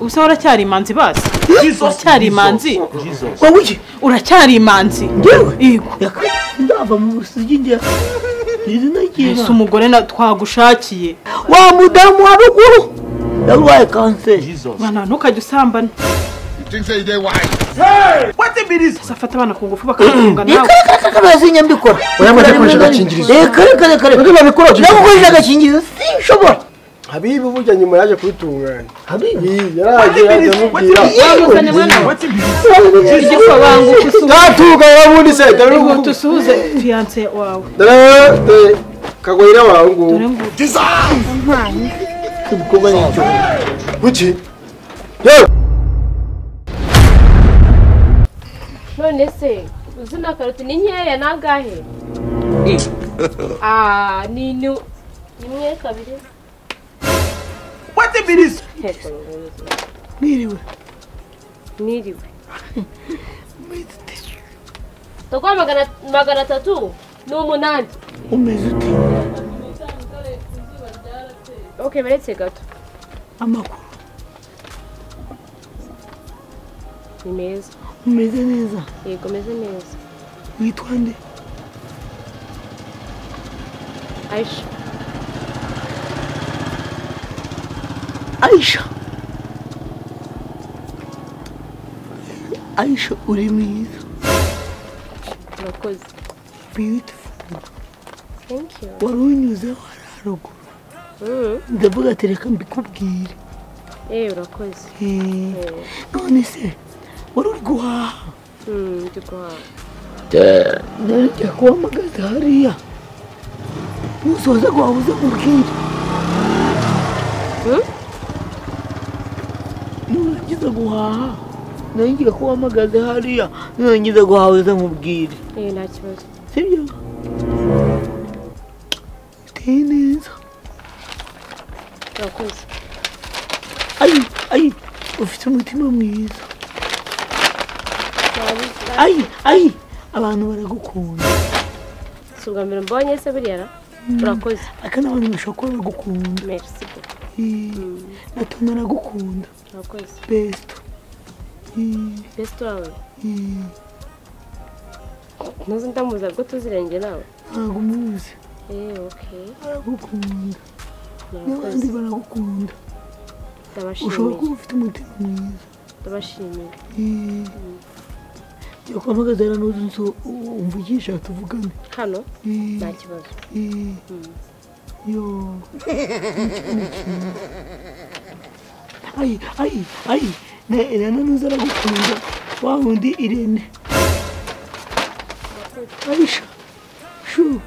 Ubusa uracyari imanzi basi. Uracyari imanzi. Wowe uracyari imanzi. Ngewe? Yego. Ndava mu busugi njya. Ese umugore na twagushakiye. Wa mudamu wa ruguru. Yarwaye kanseri. Mwana ntukajye usambana. Hey! What the be this? Afata abana ku ngufu bakafunga nawe. Reka sinyambikora. Oya mwaje gukoresha agakingirizo. Reka reka reka. Nubwo babikora gukoresha agakingirizo sinshobora. Habibi burya nyuma yaje kubitunganya. Habibi yaraje amubwira. Wamuzane mwana. Igikobangu kusuhuza. Tatuga yabundi se dore tusuhuze fiancé wawe. Dore kagoyira wawe ngo. Umukobwa nicyo. Kuki? Yewe. None se uzina karoti ni nkeya nangahe? Ah, ni imwe kabiri. What the be this? Niriwe. Niriwe. Tokwa 308. Umeze ute? Okay, baretse gato. Amakuru. Ni meza. Umeze neza? Yego, meze neza. Witwa nde? Aisha. Aisha. Aisha uri mwiza. Urakoze. Beautiful. Thank you. Wari unyuzeho haruguru. Ndavuga ati reka mbikubwire. Urakoze. None se wari uri guhaha? Ndi guhaha. Nari kuhamagaza hariya. Nusoza guhaha uze umbwire. Nurangiza guhaha nari kuhamagaza hariya nurangiza guhaha uze nkubwire. Nta kibazo. Sibyo? Uteye neza. Urakoze. Ayi ayi ufite umutima mwiza. Ayi ayi abantu baragukunda. Si ubwa mbere mbonye se buriya ra? Urakoze. Aka n'abantu bashobora kuba bagukunda. Merci. Na Tony aragukunda. Urakoze. Besto. Besto wawe? Ntuzi ndamuzi bwo tuzirenge nawe? Ntabwo umuzi. Okay. Aragukunda. N'abandi baragukunda. Ndabashimiye. Ushobora kuba ufite umutima mwiza. Ndabashimiye. Jya kuhamagaza rero nuze umvugisha tuvugane. Hano? Nta kibazo. Yo. Ayi ayi ayi na nuze aragukunda wa wundi Irene. Aisha. Shu.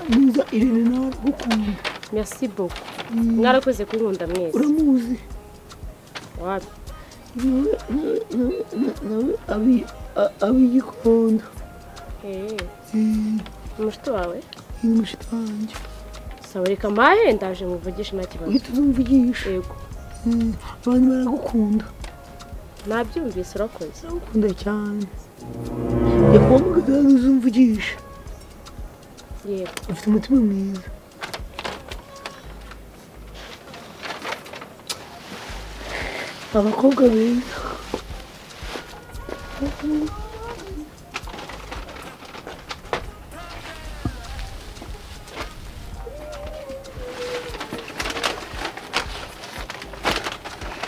Nuza Irene nawe aragukunda. Merci beaucoup. Mwarakoze kunkunda mwese. Uramuzi? Wapi? Nawe abigikunda. Umushuti wawe? Ni umushuti wanjye. Sawa reka mbahe ndaje muvugishe nta kibazo. Uhita uzumvugisha. Yego. Abantu baragukunda. Nabyumvise urakoze. Baragukunda cyane. Yakuhamagaza uzumvugisha. Yego. Ufite umutima mwiza. Abakobwa beza.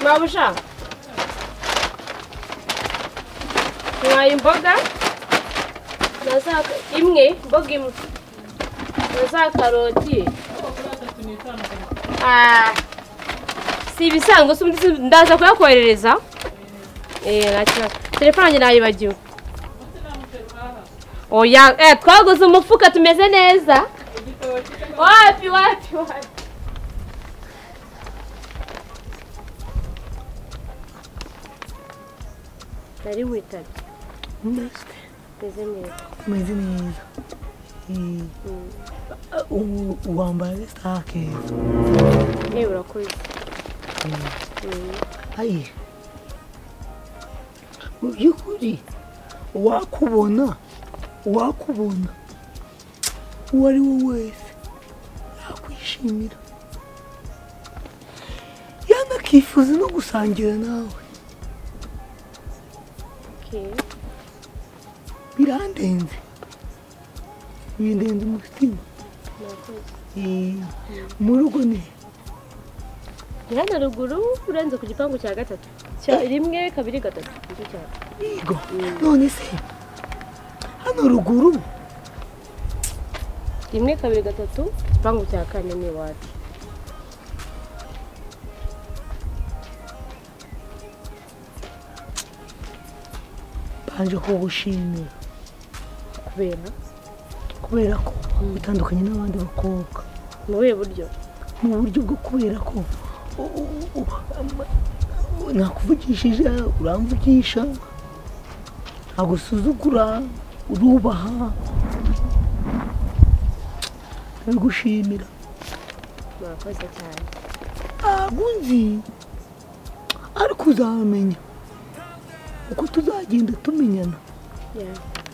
Mabuja. Mwaye imboga na za imwe imboga imwe na za karoti. Si ibisanzwe ndaza kuyakoherereza. Nta kibazo. Telefone yanjye nayibagiwe. Oya, twaguze umufuka tumeze neza. Wapi wapi wapi. Nari nkwitabye. Meze neza. Meze neza. Wambaye isaha keza. Urakoze. Ayi. Mu by'ukuri wakubona uwo ari we wese yakwishimira. Akifuza no gusangira nawe. Okay. Birandenze. Bindenze umutima. Mu rugo ni hano ruguru urenze ku gipangu cya gatatu. Cya 1 2 3 nicyo cya. Yego. None se hano ruguru 1 2 3 igipangu cya kane ni iwacu. Banje kugushimira kubera ko utandukanye n'abandi bakobwa. Mu buhe buryo? Mu buryo bwo kubera ko nakuvugishije uramvugisha, agusuzugura, urubaha, ndagushimira. Murakoze cyane. Ntabwo nzi ariko uzamenya uko tuzagenda tumenyana.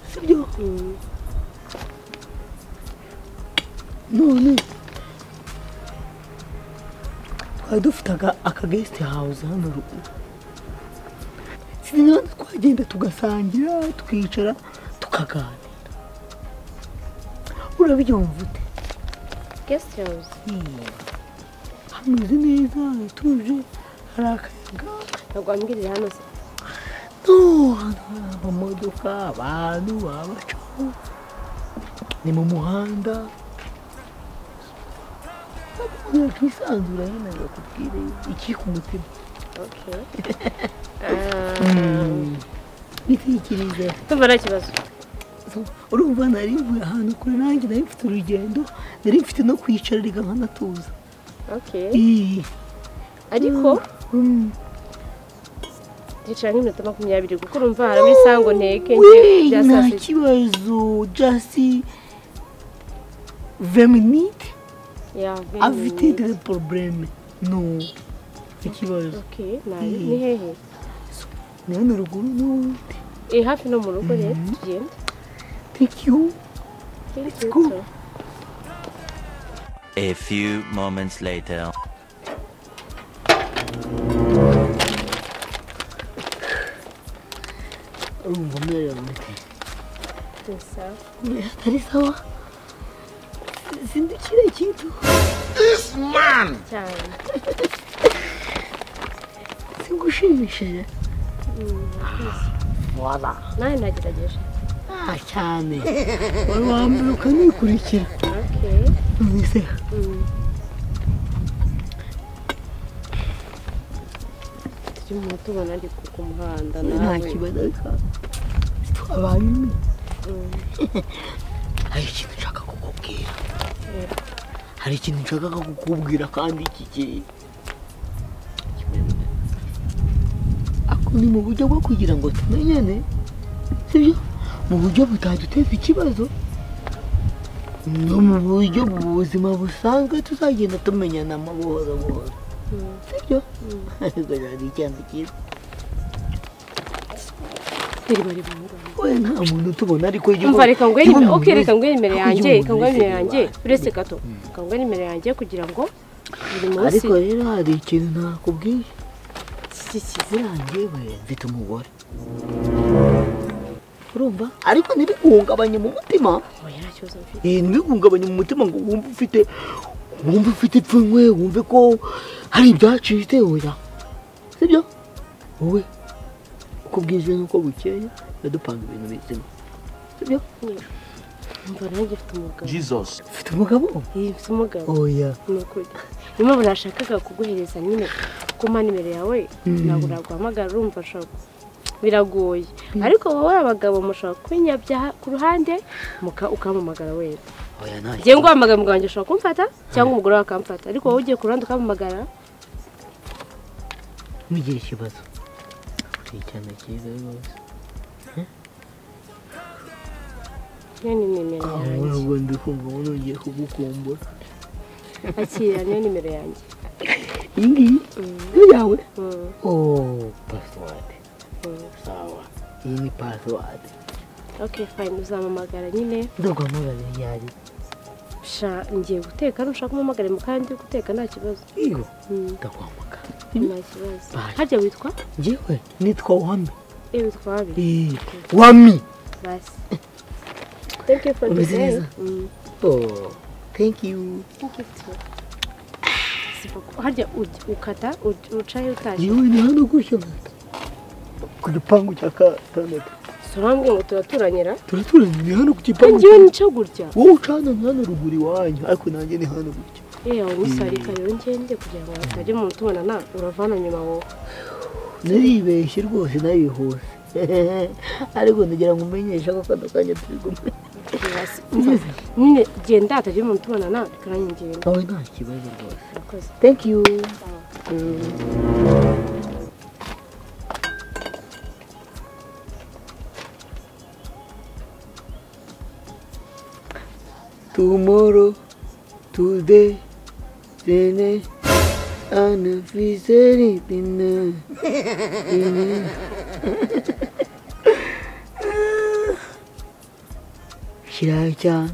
Sibyo? None twari dufite aka guest house hano ruguru. Sinzi twagenda tugasangira, tukicara, tukaganira. Urabyumva ute? Guest house. Hameze neza, hatuje, hari akayaga. Ntabwo wambwirira hano se? No, hano hari amamodoka, abantu babacaho. Ni mu muhanda. Twisanzura nyine ngakubwire iki ku mutima. Okay. Bitekereze. Tumva nta kibazo. Urumva nari mvuye ahantu kure nanjye nari mfite urugendo, nari mfite no kwicara reka nkanatuza. Okay. Ariko ndicara nk'iminota 20 kuko urumva harimo isango nteke bya saa sita. Nta kibazo, just 20 minutes. Yeah, éviter des problèmes. No. Ikibazo. Okay, ni hehe? Ni hano ruguru n'ubundi. Hafi no mu rugo rero tugende. Thank you. Let's go. A few moments later. Urumva merewe ute? Ni sawa. Atari sawa? Sindikira ikintu. This man! Cyane. Singushimishije. Voilà. Nawe nagerageje. Ah, cyane. Wari wambere ukanikurikira. Okay. None se. Turimo tubona ari ku muhanda nawe. Nta kibazo ariko twabaye umwe. Hari ikintu nshaka kukubwira. Hari ikintu nshaka kukubwira kandi iki ako ni mu buryo bwo kugira ngo tumenyane, sibyo? Mu buryo butaduteza ikibazo, no mu buryo buzima busanzwe tuzagenda tumenyana buhoro buhoro, sibyo? Ariko hari icyana cyiza. Oya nta muntu tubona ariko umva reka nguhe okay, reka nguhe nimero yanjye, reka nguhe nimero yanjye uretse gato, reka nguhe nimero yanjye kugira ngo buri munsi. Ariko rero hari ikintu nakubwiye. Njyewe mfite umugore. Urumva? Ariko ntibiguhungabanye mu mutima. Oya nta kibazo mfite. Ntibiguhungabanye mu mutima ngo wumve ufite ipfunwe, wumve ko hari ibyacitse, oya. Sibyo? Wowe uko bwije nuko bukeye yadupanga ibintu bizima. Sibyo? Umva nanjye mfite umugabo. Jesus. Ufite umugabo? Mfite umugabo. Oya. Ni ukuri. Niyo mpamvu nashakaga kuguhereza nyine kumpa nimero yawe, ntabwo naguhamagara urumva nshaka. Biragoye. Ariko wowe abagabo mushobora kwinyabya ku ruhande ukampamagara wera. Oya nta. Ngiye nguhamagara umugabo wanjye ushobora kumfata cyangwa umugore wawe akamfata, ariko wowe ugiye ku ruhande ukampamagara. Ntugire ikibazo. Uri icyana cyiza rwose. Niyo ni nimero yanjye. Ubwo ndi kumva ngo nongeye kugukumbura. Akira niyo nimero yanjye. Iyi ngiyi? Niyo yawe? Oh, password. Sawa. Iyi ni password. Okay, fine, uzampamagara nyine. Ndaguhamagara ryari? Sha, ngiye guteka, nushaka umpamagare mu kanya ndi guteka nta kibazo. Yego. Ndaguhamagara. Nta kibazo. Harya witwa? Njyewe nitwa Wami. Witwa Wami? Wami. Basi. Thank you for the day. Oh, thank you. Thank you too. Harya ukata ucaye utashye? Yewe ni hano gutya ku gipangu cya gatandatu. Surambwe ngo turaturanyira? Turaturanye, ni hano ku gipangu. Njyewe nica gutya. Wowe ucana hano ruguru iwanyu, ariko nanjye ni hano gutya. Yewe nisarika rero ngende kugira ngo hatajya umuntu tubonana, uravana nyuma wowe. Naribeshye rwose narihuse. Ariko ndagira ngo umenyeshe ko kano kanya turi kumwe. Nyine genda hatagira umuntu tubonana, reka nanjye ngende. Wowe nta kibazo rwose. Urakoze. Thank you. Tomorrow, today, today, and kirayi cyane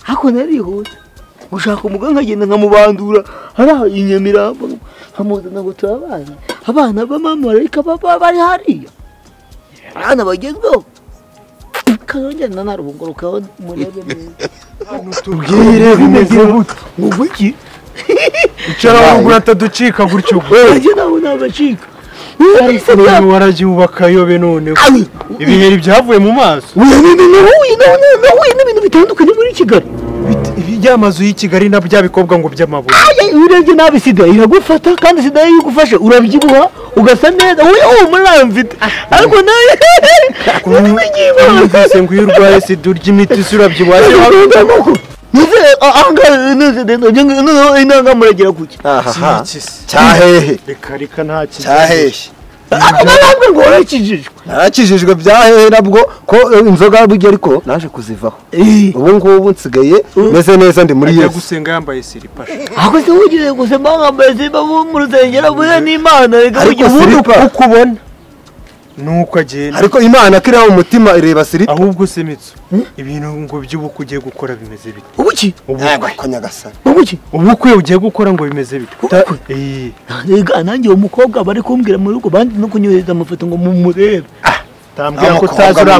ariko narihuse gushaka umugore nkagenda nkamubandura hariya i Nyamirambo nkamuzana ngo turabana abana b'amamarayika baba bari hariya abana bagezweho kazongera nanarubungurukaho murebe neza. Tubwire bimeze gute? Ngo iki? Icara waruguru ataducika gutyo. Njye ntabwo nabacika. Waragiye yobe none ibiheri byavuye mu maso. Nahuye n'ibintu bitandukanye muri Kigali. Iby'amazu y'i Kigali na bya bikobwa ngo by'amabuye. Urebye nabi sida iragufata kandi sida iyo igufashe urabyibuha ugasa neza. Wowe muri nayo mfite ariko nawe numvise ngo iyo urwaye sida urya imiti se urabyibuha. Intangamuragira kuki? Cyahehe. Reka reka nta kintu. Cyahehe. Ntabwo ngo warakijijwe. Narakijijwe byahehe nabwo ko inzoga burya ariko naje kuzivaho. Ubu ngubu nsigaye meze neza ndi muri Yesu. Gusenga yambaye silipa. Ako se ugiye gusenga yambaye silipa mu rusengero buze n'Imana reka ujye ubundi ukubona. Nuko agenda. Ariko Imana kiriya mu mutima ireba silipa. Ahubwo se Mitsu ibintu ngo by'ubukwe ugiye gukora bimeze bite? Ubuki? Ubukwe ko Nyagasani. Ubuki? Ubukwe ugiye gukora ngo bimeze bite? Ega nanjye uwo mukobwa bari kumbwira mu rugo bandi no kunyohereza amafoto ngo mumurebe. Tambwira ko utazi uriya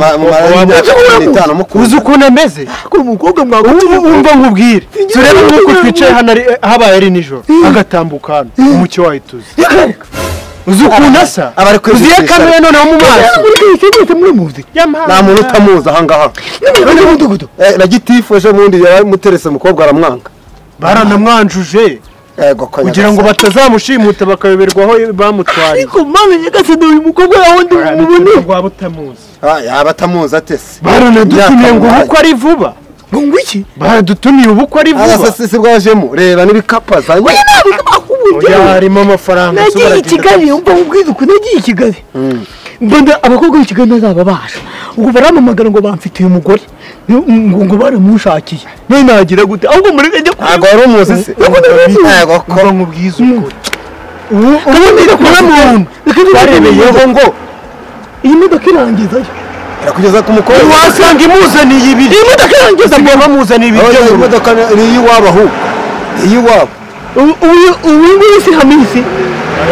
mukobwa. Uzi ukuntu ameze? Ko umukobwa mwumva nkubwire. Turebe nk'uko twicaye hano habaye ari nijoro agatambuka hano umucyo wahituze. Uzi ukuntu asa? Uzi iyo kamera noneho mu maso? Nta muntu utamuzi aha ngaha. Na gitifu ejo bundi yaramuterese umukobwa aramwanga. Baranamwanjuje. Kugira ngo batazamushimuta bakayoberwa aho bamutwaye. Ariko mana Nyagasani uyu mukobwa yaho ndi mubone. Waba utamuzi. Yaba atamuzi ate se? Baranadutumiye ngo ubukwe ari vuba. Ngo iki? Baradutumiye ubukwe ari vuba. Aba se bwajemo reba n'ibikapa zanye. Oya harimo amafaranga. Nagiye i Kigali umva nkubwize ukuntu nagiye i Kigali. Mbona abakobwa b'i Kigali ntazababasha. Ubwo barampamagara ngo bamfitiye umugore ngo baramushakiye. None nagira gute? Ahubwo mureke njye ntabwo wari umuzi se. Ntabwo ko nkubwize ukuri. Ubu muntu barebeyeho ngo iyi modoka irangizayo. Irakugeza ku mukobwa. Wasanga imuzaniye ibiri. Iyi modoka irangiza ngo bamuzaniye ibiri. Iyi modoka ni iy'iwabo ahubwo. Iy'iwabo. Uyu nguyu si Hamisi.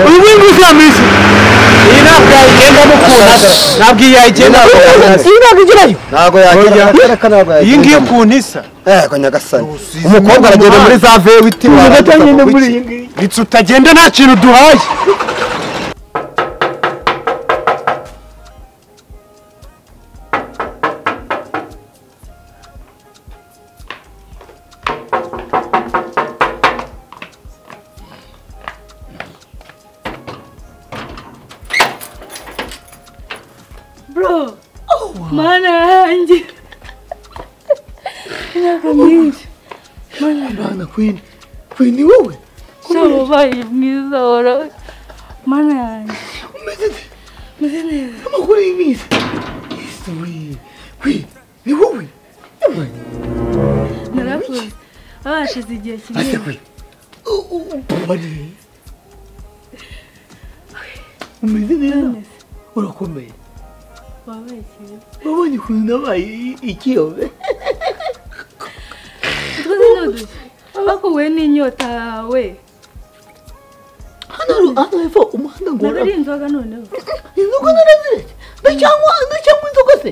Uyu nguyu si Hamisi. Iyi ntabwo yayigendamo ukuntu asa. Ntabwo iyi yayigendamo. Iyi ntabwo igerayo. Ntabwo yagera. Iyi ngiyi ukuntu isa. Yego Nyagasani. Umukobwa aragenda muri za V8. Utagenda muri iyi ngiyi. Mitsu utagenda nta kintu duhaye. Bro, mana yanjye imyaka myinshi. Mana Queen, Queen ni wowe? Sha ubaye mwiza wora. Mana yanjye. Umeze neza. Meze neza. Amakuru y'iminsi. Yesu we. Queen, ni wowe? Narakuze. Hashize igihe kinini. Ase Queen. Ubari. Umeze neza. Urakomeye. Wabaye ikiyobe. Wabonye ukuntu nabaye ikiyobe? Utwo ni udushya. Bakuwe n'inyota yawe. Hano hepfo umuhanda ngo ntabwo ari inzoga noneho. Inzoga naraziretse. Ndacyanywa inzoga se?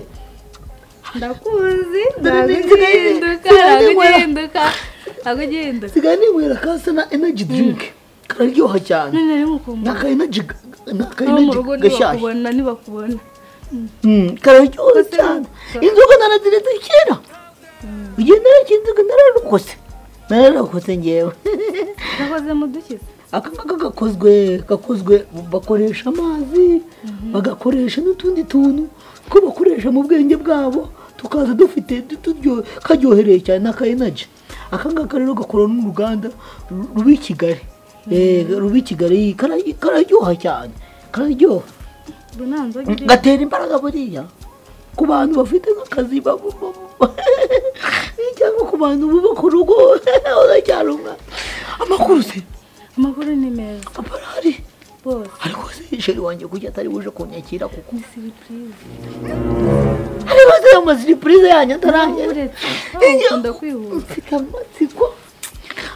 Ndakuzi ntabwo ugihinduka. Sigaye ninywera kasa na energy drink. Kararyoha cyane. Naka energy gashyashya. Nibakubona. Kararyoha cyane. Inzoga naraziretse kera. Ugendera inzoga nararokose. Nararokose ngewe. Gakoze mu dukize. Aka ngaka gakozwe bakoresha amazi, bagakoresha n'utundi tuntu two bakoresha mu bwenge bwabo, tukaza dufite karyohereye cyane n'aka energy. Aka ngaka rero gakora n'uruganda rubi Kigali. Rubi Kigali kararyoha cyane. Kararyoha. Gatera imbaraga buriya. Ku bantu bafite nk'akazi cyangwa ku bantu bubaka urugo uracyari umwana. Amakuru se? Amakuru ni meza. Papa arahari? Bose. Ariko se sheri wanjye kuki atari buje kunyakira kuko? Ni surprise. Ariko se ayo masurprise yanyu atarangera. Ukunda kwihuta. Mfite amatsiko.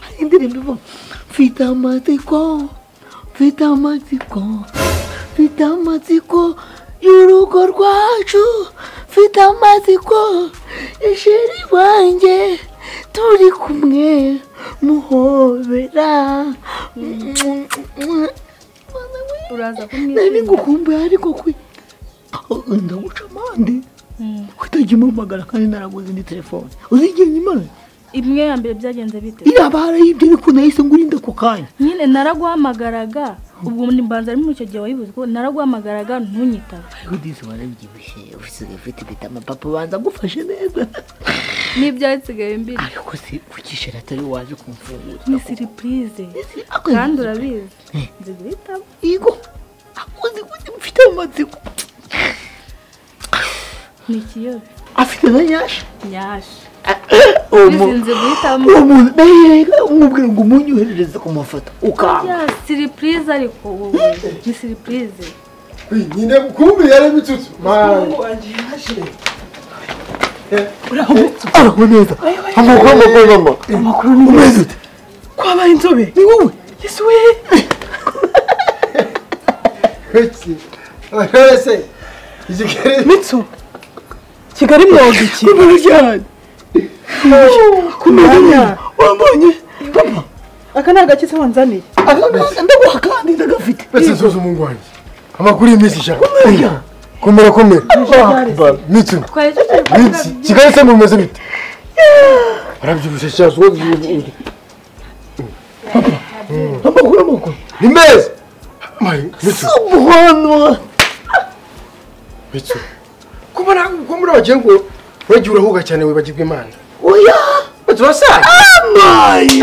Hari indirimbo ivuga mfite amatsiko, mfite amatsiko, mfite amatsiko y'urugo rwacu, mfite amatsiko sheri wanjye turi kumwe muhobera. Uraza kumwishimira. Nari ngukumbuye ariko kwe ndaguca amande kutajya umpamagara kandi naraguze indi telefone. Uzi igihe nyimara imwe ya mbere byagenze bite? Iriya barayibye ariko nahise ngurinda ako kanya. Nyine naraguhamagaraga ubwo mbanza ari muri icyo gihe wayibuze ko naraguhamagaraga ntunyitabe. Ariko disi warabyibushye usigaye ufite ibitama papa banza agufashe neza. N'ibyasigaye mbiri. Ariko se kuki sheri atari waje kumfungura? Ni surprise. Kandi urabizi. Nzi guhitamo. Yego. Uzi mfite amatsiko. Ni ikiyobe. Afite na nyasha? Nyasha. Umuntu umubwira ngo umunyoherereze ku mafoto ukanga. Surprise ariko wowe ni surprise. Nyine kumbi yari mitsutsu. Araho neza. Amakuru Amakuru ni meza. Kwabaye inzobe. Ni wowe. Yesu we. Mitsu. Kigali mwoga iki? Kumenya. Kumenya. Wambonye. Papa. Aka ni agakitse wanzaniye. Aka ndaguha kandi ndagafite. Bese nsoza umuhungu wanjye. Amakuru y'iminsi ijana. Kumenya. Komera komera. Mitsu. Mitsu. Kigali se mumeze bite? Arabyibushye cyane. Papa. Amakuru amakuru. Ni meza. Mitsu. Subhanallah. Mitsu. Kubona kumura wagiye ngo wagiye urahuga cyane wibagirwa Imana. Oya. Turasanga. Amayi.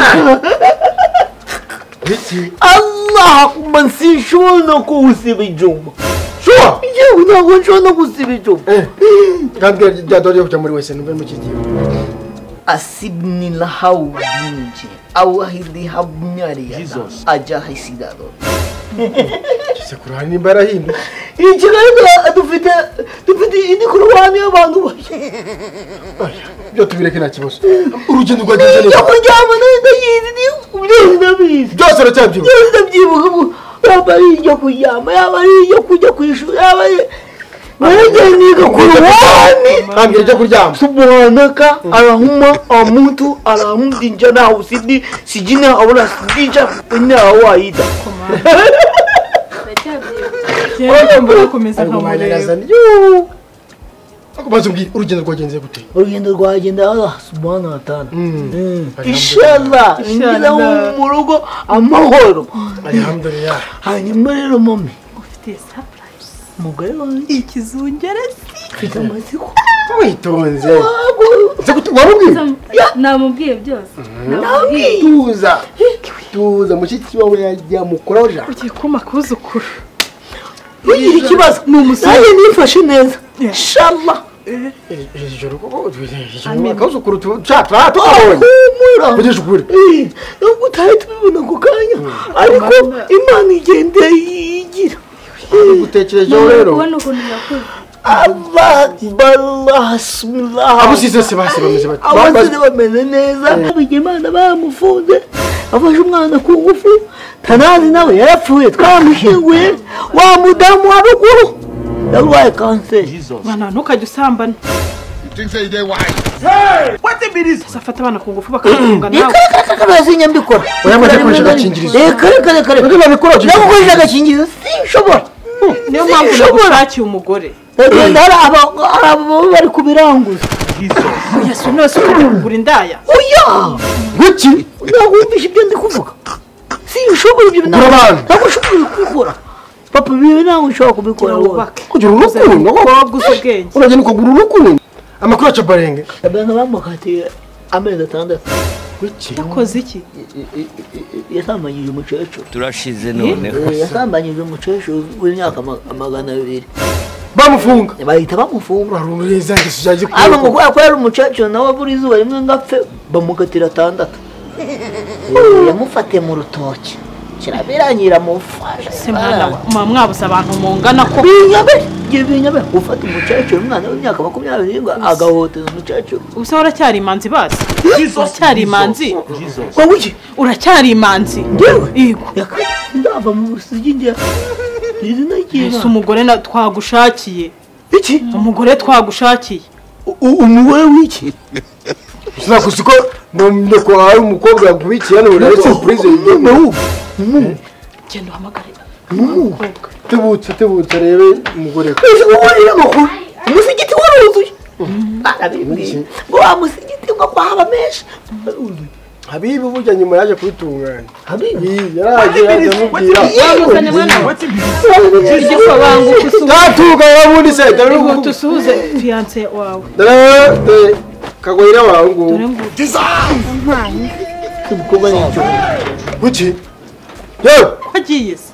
Mitsu. Allah akbar sinshobora kuwusiba ijuma. Sure. Yewe ntabwo nshobora gusiba ijuma. Kandi byadore kujya muri wese numve mu kigiye. Asibni lahau binje awahidi habnyari aja hisidado. Kise Kurani nimba yarahindutse. Ikigali dufite indi Kurani y'abantu bake. Byo tubireke nta kibazo. Urugendo rwagenze neza. Yo kuryama ndayizi ni byose ndabizi. Byose uracyabyibuka. Byose ndabyibuka. Yaba ari iryo kuryama, yaba ari iryo kujya ku ishuri, yaba ari naragiye niga Kurani. Ntabwo iryo kuryama. Subhanaka arahuma amuntu arahumdinja na usidi sijina awla sidinja ina waida. Mbona nkamureba. Akubaza ubwira urugendo rwagenze gute? Urugendo rwagenda Allah subhanahu wa ta'ala. Inshallah ngira mu rugo amahoro. Alhamdulillah. Hanyuma rero mami ufite surprise. Umugore wanjye ikizungerezi. Mfite amatsiko. Witonze. Wamubwiye? Namubwiye byose. Namubwiye. Tuza. Tuza mushiki wawe yamukoraho. Ugiye kuma kuzukuru. Ugira ikibazo ni umusore. Nanjye nifashe neza. Inshallah. Ijoro koko akazukuru twabonye. Kugisha ukuri. Nubwo utari tubibona ako kanya ariko Imana igenda yigira. Gutekerejeho rero. Kubona ukuntu yakuze. Allah Allah bismillah. Abusize se basi bameze bate? Abasize bameze neza. Imana bamufunze. Afashe umwana ku ngufu. Tanazi nawe yarapfuye twamushyinguye. Wa mudamu wa ruguru yarwaye kanseri. Mwana ntukajye usambana. Afata abana ku ngufu bakafunga nawe. Reka sinyambikora. Oya mwaje koresha agakingirizo. Reka Reka nagukoresha agakingirizo sinshobora. Niyo mpamvu nagushakiye umugore. Reka hari abo bari kubiranguza. Yesu nose ukajya kugura indaya. Oya! Guki? Ntabwo wumvishe ibyo ndi kuvuga. Sinshobora ibyo ntabwo ushobora kubikora. Papa bibi ntabwo ushobora kubikora wowe. Kugira urukundo umukobwa uzi ubwenge. Uragenda ukagura urukundo. Amakuru ya Chabarenge. Chabarenge bamukatiye amezi 6. Kuki? Yakoze iki? Yasambanyije umukecuru. Turashize noneho. Yasambanyije umukecuru w'imyaka 200. Bamufunga. Bahita bamufunga. Urarumuriza ngeso yaje ku. Abo ngo ko yari umukecuru nawe buri izuba rimwe ngapfe bamukatira 6. Yamufate mu rutoki. Kirabirangira mufasha. Se mwana mwabuze abantu mungana ko. Binyabe, binyabe ufata umukecuru umwana w'imyaka 20 agahoteza umukecuru. Ubuse uracyari imanzi basi? Uracyari imanzi? Wowe iki? Uracyari imanzi? Ndewe? Yego. Ndava mu busugi njya. Izina ry'Imana. Ese umugore na twagushakiye. Iki? Umugore twagushakiye. Umugore w'iki? Sinakuzi ko ndeko hari umukobwa yakubikiye hano uri surprise. Genda uhamagare. Tebutse rebe umugore. Ese wowe amakuru. Umusigiti waruzuye. Barabibwiye. Ngo wa musigiti ngo kwaba menshi. Habibu burya nyuma yaje kubitunganya. Habibu yaraje amubwira. Wamuzanye mwana. Igikobangu kusuhuza. Tatuga yabundi se dore tusuhuze fiancé wawe. Dore kagoyira wawe ngo. Umukobwa ni cyo. Kuki? Yewe wagiye se?